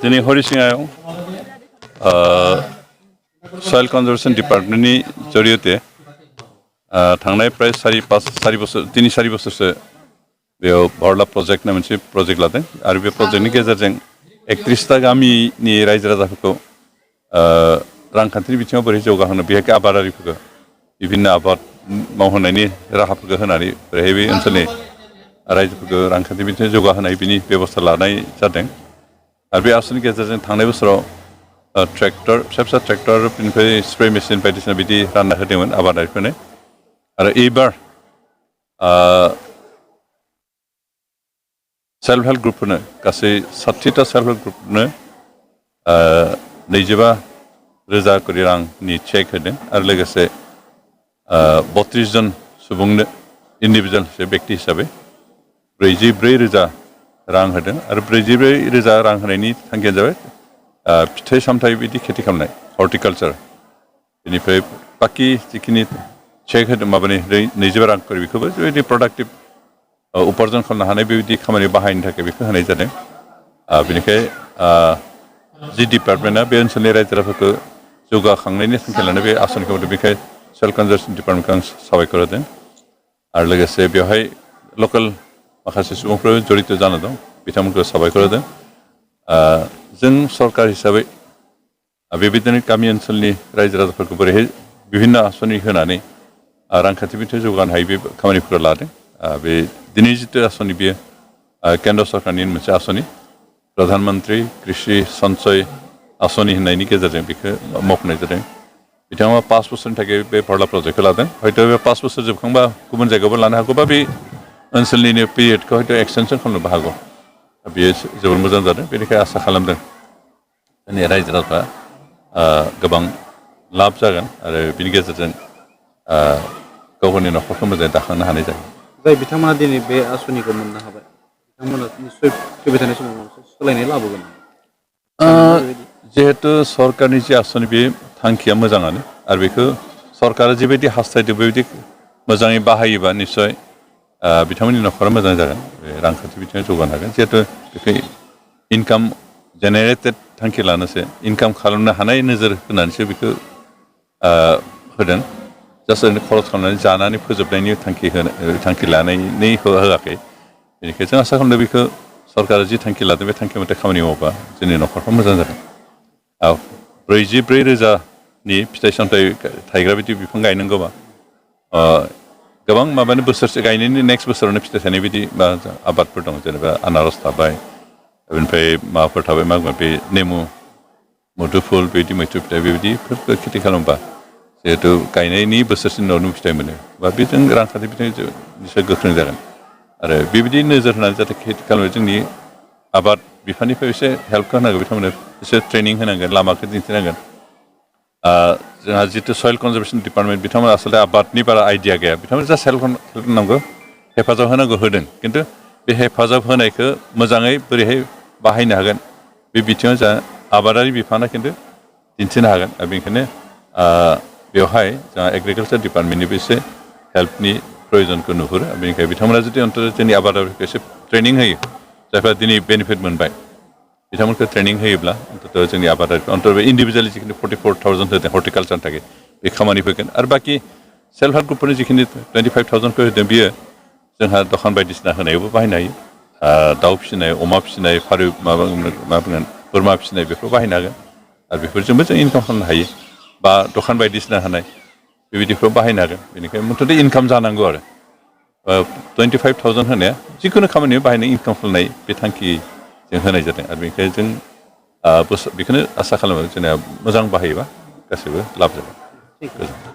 दिनै हरिसिङायाव सयल कनजारभेसन डिपार्टमेन्टनि जरियते थांनाय प्राय सारि बोसोरसो बेयाव भरला प्रजेक्ट होननाय मोनसे प्रजेक्ट लादों आरो बे प्रजेक्टनि गेजेरजों 31टा गामिनि रायजो राजाफोरखौ रांखान्थिनि बिथिङाव बोरै जौगाहोनो बेहाय आबादारिफोरखौ बिभिन्न आबाद मावहोनायनि राहाफोरखौ होनानै बोरैहाय बे ओनसोलनि रायजोफोरखौ रांखान्थि बिथिङाव जौगाहोनाय बिनि बेबस्था लानाय जादों आरो बे आसुनि गेजेरजों थांनाय बोसोराव ट्रेक्टर फिसा ट्रेक्टर बेनिफ्राय स्प्रे मेसिन बायदिसिना बिदि रानना होदोंमोन आबादारिफोरनो आरो एबार सेल्फ हेल्प ग्रुपफोरनो गासै 60टा सेल्फ हेल्प ग्रुपनो 25,000 कोटी रांनि चेक होदों आरो लोगोसे 32 जन सुबुंनो इन्डिभिजुवेल व्यक्ति हिसाबै 44,000 रां होदों आरो 44,000 रां होनायनि थांखिया जाबाय फिथाइ सामथाइ बिदि खेथि खालामनाय हर्टिकालचार बेनिफ्राय बाखि जिखिनि चेक होदों माबानि 20,000 रां करी बेखौबो बेबायदि प्रडाक्टिभ उपार्जन खालामनो हानाय बेबायदि खामानि बाहायनो थाखाय बेखौ होनाय जादों बेनिखाय जि डिपार्टमेन्टआ बे ओनसोलनि रायजो राजाफोरखौ जौगाखांनायनि थांखि लानाय बे आसनिखौ होदों बेखाय सेल्फ कनजारभेसन डिपार्टमेन्टखौ आं साबायखर होदों आरो लोगोसे बेवहाय लकेल माखासे सुबुंफोर जड़ित जाना दं बिथांमोनखौ साबायखर होदों जों सरकार हिसाबै बेबायदिनो गामि ओनसोलनि रायजो राजाफोरखौ बोरैहाय बिभिन्न आसनि होनानै रांखान्थि बिथिङाव जौगानो हायो बे खामानिफोरखौ लादों बे दिनै जिथु आसनि बेयो केन्द्र सरकारनि मोनसे आसनि प्रधान मन्त्रि कृषि सन्चय आसनि होननायनि गेजेरजों बेखौ मावफुंनाय जादों बिथाङा 5 बोसोरनि थाखाय बे भरला प्रजेक्टखौ लादों हयथ' बे 5 बोसोर जोबखांबा गुबुन जायगायावबो लानो हागौ बा बे ओनसोलनिनो पिरियडखौ हयथ' एक्सटेनसन खालामनोबो हागौ बेयो जोबोर मोजां जादों बेनिखायनो आसा खालामदों जोंनि रायजो राजाफ्रा गोबां लाब जागोन आरो बिनि गेजेरजों गावगावनि न'खरखौ मोजाङै दाखांनो हानाय जागोन जाय बिथांमोना दिनै बे आसनिखौ मोननो हाबाय बिथांमोना निश्चय फैबाय थानाय समाव मोनसे सोलायनाय लाबोगोन जिहेतु सरकारनि जि आसनि बे थांखिया मोजाङानो आरो बेखौ सरकारा जिबायदि हास्थायदों बेबायदि मोजाङै बाहायोबा निस्सय बिथांमोननि न'खरा मोजां जागोन बे रांखान्थि बिथिङाव जौगानो हागोन जिहेतु बेखौ इनकाम जेनेरेटेड थांखि लानोसो इनकाम खालामनो हानाय नोजोर होनानैसो बेखौ होदों जास्ट ओरैनो खरस खालामनानै जानानै फोजोबनायनि थांखि लानानै होआखै बेनिखायनो जों आसा खालामदों बेखौ सरकारा जि थांखि लादों बे थांखि मथे खामानि मावोबा जोंनि न'खरफ्रा मोजां जागोन 44,000नि फिथाइ सामथाइ थायग्रा बिदि बिफां गायनांगौबा गोबां माबानि बोसोरसे गायनायनि नेक्स्ट बोसोरावनो फिथाइ थायनाय बिदि आबादफोर दं जेनेबा आनारस थाबाय बेनिफ्राय माबाफोर थाबाय मा बुङो बे नेमु मुदुफुल बिदि मैथ्रु फिथाइ बेबायदिफोरखौ खेथि खालामबा जिहेतु गायनायनि बोसोरसे उनावनो फिथाइ मोनो बा बेजों रांखान्थि बिथिङाव निस्सय गोख्रों जागोन आरो बेबायदि नोजोर होनानै जाहाथे खेथि खालामो जोंनि आबाद बिफाननिफ्राय एसे हेल्प होनांगौ बिथांमोननो एसे ट्रेनिं होनांगोन लामाखौ दिन्थिनांगोन जोंहा जितु सयल कनजारभेसन डिपार्टमेन्ट बिथांमोना आसलथे आबादनि बारा आइडिया गैया बिथांमोना जास्ट हेल्प होनांगौ हेफाजाब होनांगौ होदों खिन्थु बे हेफाजाब होनायखौ मोजाङै बोरैहाय बाहायनो हागोन बे बिथिङाव जा आबादारि बिफाना खिन्थु दिन्थिनो हागोन आरो बेनिखायनो बेवहाय जोंहा एग्रिकालचार डिपार्टमेन्टनिबो एसे हेल्पनि प्रयजनखौ नुहुरो बेनिखायनो बिथांमोना जुदि अन्थ'थ' जोंनि आबादारिफोरखौ एसे ट्रेनिं होयो जायफ्रा दिनै बेनिफिट मोनबाय बिथांमोनखौ ट्रेनिं होयोब्ला अन्थ'थ' जोंनि आबादारिफोर अन्थ'थ' इन्डिभिजुवेलि जिखिनि 44,000 होदों हर्टिकालचारनि थाखाय बे खामानि फैगोन आरो बाखि सेल्फ हेल्प ग्रुपफोरनि जिखिनि 25,000 होदों बियो जोंहा दखान बायदिसिना होनायावबो बाहायनो हायो दाउ फिसिनाय अमा फिसिनाय फारौ मा बुंगोन बोरमा फिसिनाय बेफोराव बाहायनो हागोन आरो बेफोरजोंबो जों इनकाम खालामनो हायो बा दखान बायदिसिना होनाय बेबायदिफ्राव बाहायनो हागोन बेनिखायनो मथथे इनकाम जानांगौ आरो 25,000 होनाया जिखुनु खामानियाव बाहायनाय इनकाम खालामनाय बे थांखि जों होनाय जादों आरो बेनिखायनो जों बेखौनो आसा खालामो जोंना मोजां बाहायोबा गासैबो लाब जागोन।